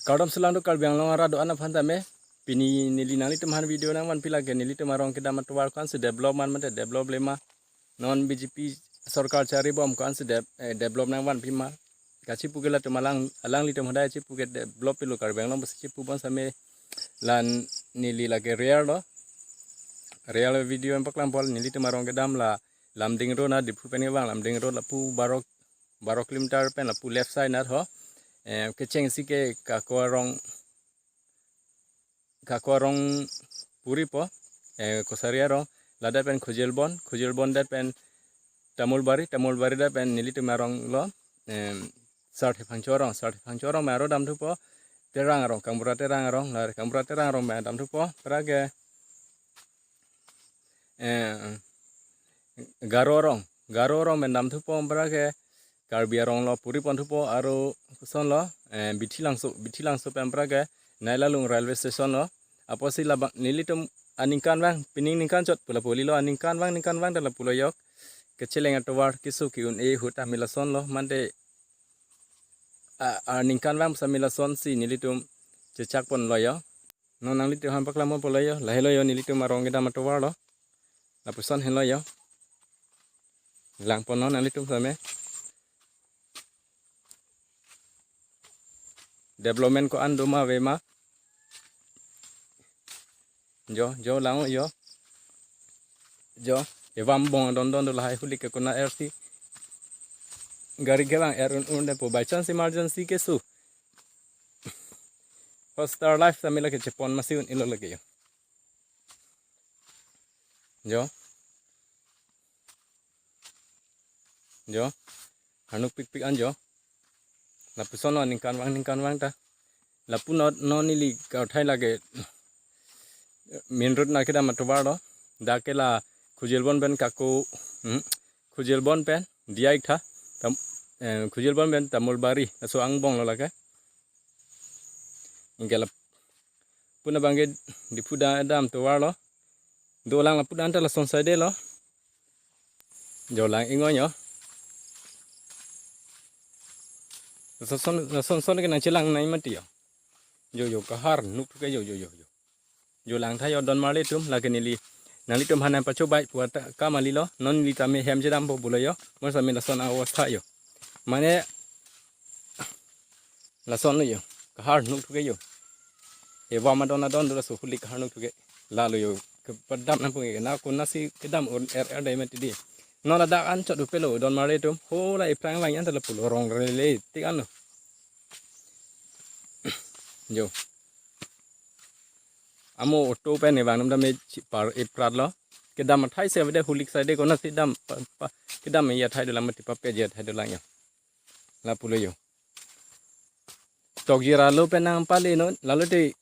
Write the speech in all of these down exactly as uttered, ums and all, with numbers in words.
Kardom selang do Karbi Anglong arat do-an aphan tame. Pini neli nanglitum aphan video nangvanpi lake nelitum arong kedam atovar ko-ansi develop man mate develop le ma. Non B J P sorkar charibom ko-ansi de-, eh, develop nangvanpi ma. Kachipu ke latum alang, alanglitum hadak chipu ke develop pilo Karbi Anglong basi chipu bom same la neli lake real lo. Real video nangpaklang pol nelitum arong kedam la Lumding Road na Diphu pen kevang Lumding Road lapu baro, baro kilometer pen lapu left side na ho. Eh, kechengsi ke Kako arong, Kako arong puripo, eh, Kosari arong, ladak pen Khujelbon, Khujelbon dak pen Tamulbari, Tamulbari dak pen nelitum arong lo, em, Sarthe Phangcho arong, Sarthe Phangcho arong me aro damthupo, Terang arong, Kangbura Terang arong, la Kangbura Terang arong me damthupo, pra ke, eh, Garo arong, Garo arong me damthupo, pra ke, Karbi arong lo puriponthupo aro koson lo, eh, Bithilangso, Bithilangso pen pra ke Nailalung railway station lo. Apotsi labang nelitum aningkanvang, pining ningkan chot pu lapu lilo aningkanvang, ningkanvang ta lapu lo yok. Kecheleng atovar keso ke-un-e ahut ta me lason lo, mante a, aningkanvang same lasonsi nelitum chechakpon lo yo. Non nanglitum aphan paklang pon polo yo, lahelo yo nelitum arong kedam atovar lo. Lapuson henlo yo. Langpon non nanglitum same. Development ko-an do ma ave ma. Jo, jo lang yo. Jo, evam bong don don do lahai huli ke kona R C. Gari kevang er un un depo by chance emergency keso. Hotstar Live same lake chepon masi un-elo lake yo. Jo. Jo. Hanuk pikpik an jo. Lapuson lo ningkanvang ningkanvang ta. Lapu non non neli kauthai lake main road na kedam atovar lo. Dak ke la Khujelbon pen Kako, hmm, Khujelbon pen Diaik tha. Tam, eh, Khujelbon pen Tamulbari. Laso angbong lo lake. Anke lapu abang ke Diphu da-, dam tovar lo. Dolang lapu dan ta lason side lo. Jo lang ingon yo. Lason, lason, son ke nangchelang nai mati yo. Jo, jo, kahar nuk ke jo, jo, jo, jo. Jo lang tha yo don marli atum, lake neli. Nanglitum aphan nangpachobai pu ata kam kali lo, non neli tame hem chedampo pulo yo. Mo same lason a-, awastha yo. Mane lason lo yo. Kahar nuk thuke yo. Evam adon adon do laso huli kahar nuk thuke. Lalo yo. Kepadam nangpung ke na kunasi kedam un er er dai mati di. Non ladak an chot upelo don marli atum. Ho la iphrang lang yan ta lapulo rong rele tik an lo. Jo. Amo auto pen evang nam dam e chipar iprat lo. Kedam athai si avede hulik side konasi dam pa, pa, kedam ya thai dolang mati pape ya thai dolang yo. Lapulo yo. Tokjir alo pen nangpale non, lalo te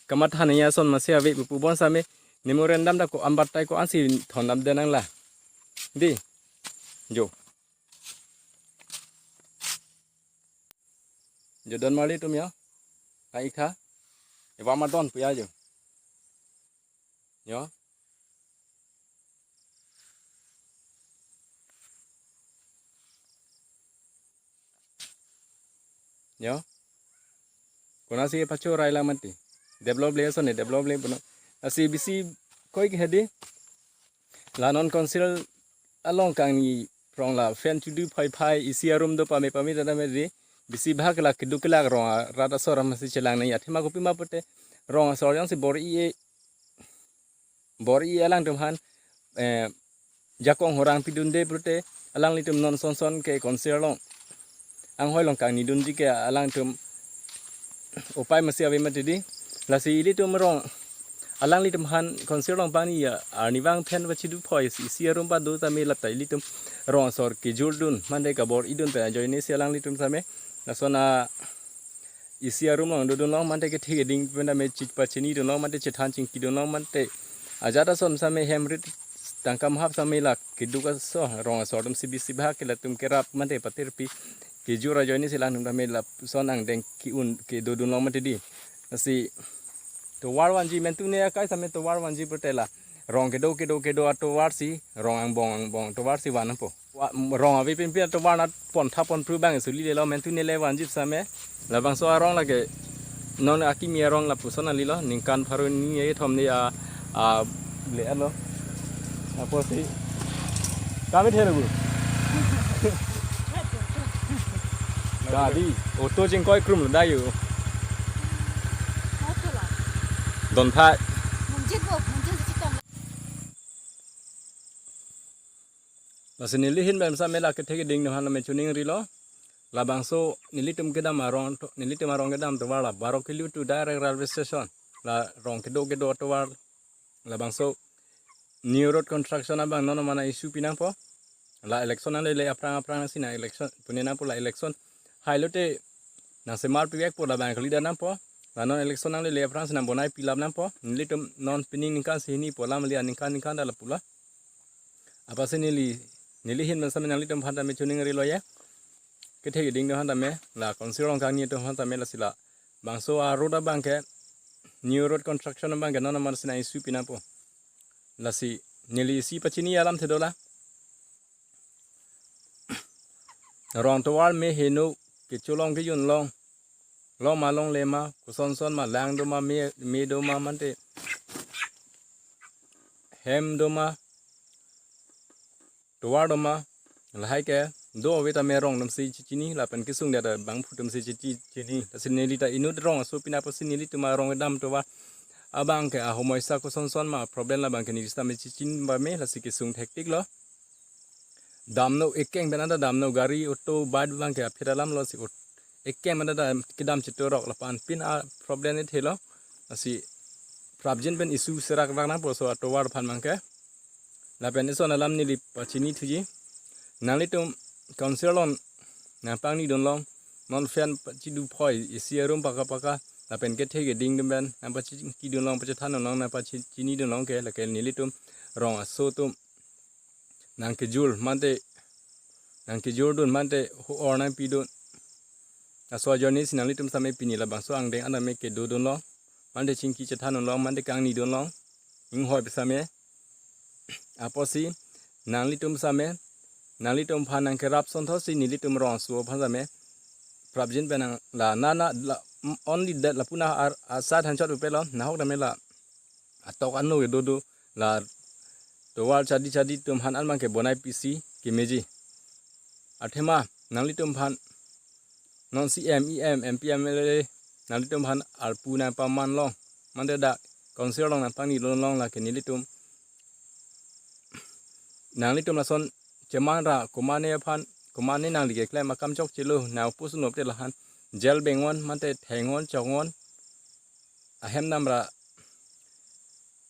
kamatha nangji ason masi ave pu bom same memorandum dak ko ambat tai ko-ansi thondam de nang la. Di. Jo. Jo don marli atum yo. Ai kha. Evam adon pu ya jo. Yo. Yo. Konasi pacho rai lang mati. Develop le ason ne develop le puno. Lasi bisi koi ke hedi. La non council along kangni rong la fan chudu phai phai A C arum do pame pame dada meri. Bisi bhag la keduk kelak rong a-, rat asor masi chelang nai athema kopi ma pute rong asor jongsi bor-i e, bor-i alangtum aphan, eh, jakong horang pidunde pute alanglitum non son son ke council along anghoi along kangnidunji ke alangtum upai masi ave mati di. Lasi ilitum rong alanglitum aphan council along pani ya arnivang phen vachidu phoi si isi arum pado tame lata ilitum rong asor kejurdun mande kabor-idun pen ajoine si alanglitum tame lason a-, isi arum along dodun long mante kethe keding pen tame chit pachini dun long mante chethan chingki dun long mante ajat ason same hem rit tangka mahap same la keduk aso rong asor atum si bisi bhag ke latum kerap mante patirpi kejur ajoine si langtum tame lason angdeng ke-un kedodun long mante di. Lasi tovar vanji mentu ne akai same tovar vanji pute la rong kedo kedo kedo atovar si rong angbong angbong tovar si vanpo. Wa-, rong ave pinpin atovar nat pon tha pon phru bang suli lelo mentu ne le vanji same. Labangso arong lake Non akimi arong lapuson alilo, ningkan pharo hini kethom ni a, a, le alo. Apotsi. Kami thero bu. Gari, auto jengkoi krum lo dayu. Auto lo. Don phai. Mungkin bu, mungkin si tong. Lasi neli ahin pen same la kethe keding atum aphan tame choningrilo. Labangso nelitum kedam arong to, nelitum arong kedam tovar la Baro Kilu to direct railway station. La rong kedo kedo tovar labangso new road construction abang non mane issue pinangpo. La election nanglele aphrang aphrang si nang election pune nangpo, la election hailote nangsemar pivekpo, labang kalidet nangpo. La non election nanglele aphrang si nang bonai pilap nangpo. Nelitum non pining ningkan si hini po, lam lian ningkan ningkan ta lapu lo. Apotsi neli, neli ahin pen same nanglitum aphan tame choningrilo ye. Kethe keding atum aphan tame, la council along kangni atum aphan tame lasi la. Bangso a road abang ke, new road construction abang ke non mane si nang issue pinangpo. Lasi neli isi pachini alamthe do la. Rong tovar me heno kecholong kejun along. Long ma longle ma, koson son ma, lang do ma, me, me do ma, mante hem do ma, tovar do ma, lahai ke do ave tame rong atum si chichini, lapen kesung det abangphu atum si chichi-, chini. Lasi neli ta inut rong aso pina apotsi nelitum arong kedam tovar abang ke ahomoisa koson son ma problem labang ke neli sitame chichin ba me, lasi kesung thektik lo. Damno ekeng pen ada damno gari auto bad abang ke aphi alam lo si ut. Ekeng pen ada kedam chitorok lapen pin a problem ni thelo. Lasi prapjin pen issue serak rak nangpo laso atovar aphan abang ke. Lapen ison alam neli pachini thuji. Nanglitum council along nangpangni dun long. Non fan chidu phoi isi arum paka paka. Lapen kethe keding atum pen nangpachini dun long, pachethan dun long, nangpachini dun long ke, lake nelitum rong aso atum nangkejul mante, nangkejul dun mante ho-or nangpi dun. Laso ajoine si nanglitum same pini labangso angdeng an tame kedo dun long. Mante chingki chethan dun long, mante kangni dun long. Inghoi pen same. Apotsi nanglitum same, nanglitum aphan nangkerap sonthot si nelitum rong aso aphan same prapjin pen nang la nana la, only that lapu na ar asat hanchot upelo, nahok tame la atok ano kedo do, la tovar chadi chadi atum aphan an abang ke bonai pisi kemeji. Athema nanglitum aphan non C M, E M, M P, M L A nanglitum aphan arpu nangpaman long. Mante dak council along nangpangni dun long, lake nelitum, nanglitum lason cheman ra komatne aphan, komatne nangli keklem akam chokchelo, nang opus nop te lahan jail bengon, mante thengon chokngon, ahem dam ra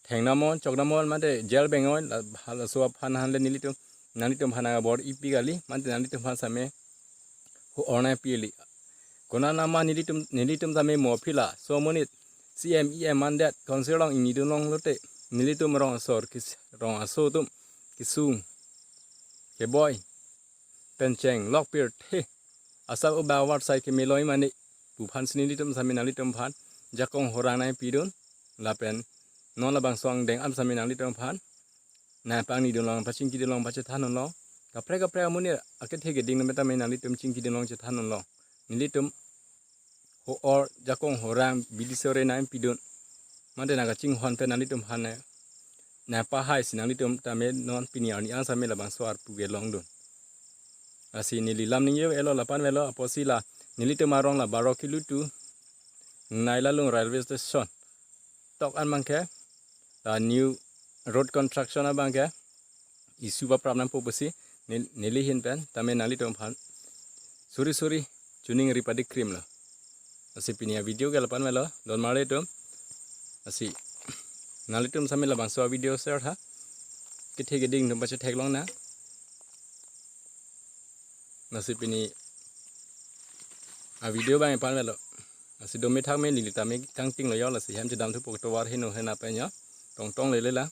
theng damnon, chok damnon, mante jail bengon, la, halaso aphan hanle nelitum, nanglitum aphan nang abor-ipi kali, mante nanglitum aphan same ho-or nangpi kali. Konat nama nelitum, nelitum tame mo aphi laso amonit C M, E M mandet council along ingni dun long lote, nelitum rong asor kis-, rong aso atum kesung keboi pen chenglok pirthe asap uba war sai keme loi mane pu aphan si nelitum same nanglitum aphan jakong horang nangpi dun, lapen non labangso angdeng an same nanglitum aphan nangpangni dun long, pachingki dun long, pachethan dun long. Kaprek kaprek amonit akethe keding atum tame nanglitum chingki dun long, chethan dun long. Nelitum ho-or jakong horang bidi sore nangpi dun. Mante nangkachinghon pen nanglitum aphan nang, nangpahai si nanglitum tame non pini arni an same labangso arpu kelong dun. Lasi neli lam ningje-elo lapu-an avelo, apotsi la nelitum arong la Baro Kilu to Nailalung railway station tok an abang ke, la new road construction abang ke issue paprap nangpo pusi nel-, neli ahin pen tame nanglitum aphan suri suri choningri padi krim lo. Lasi pini avideo ke lapu-an avelo, don marli atum. Lasi nanglitum same labangso avideo share tha. Kethe keding atum pachethek long nang. Lasi pini avideo abang lapu-an avelo. Lasi dome thakme, neli tame kangting lo yo, lasi hem chedam thupo, tovar heno hena pen yo. Tong tong lele la.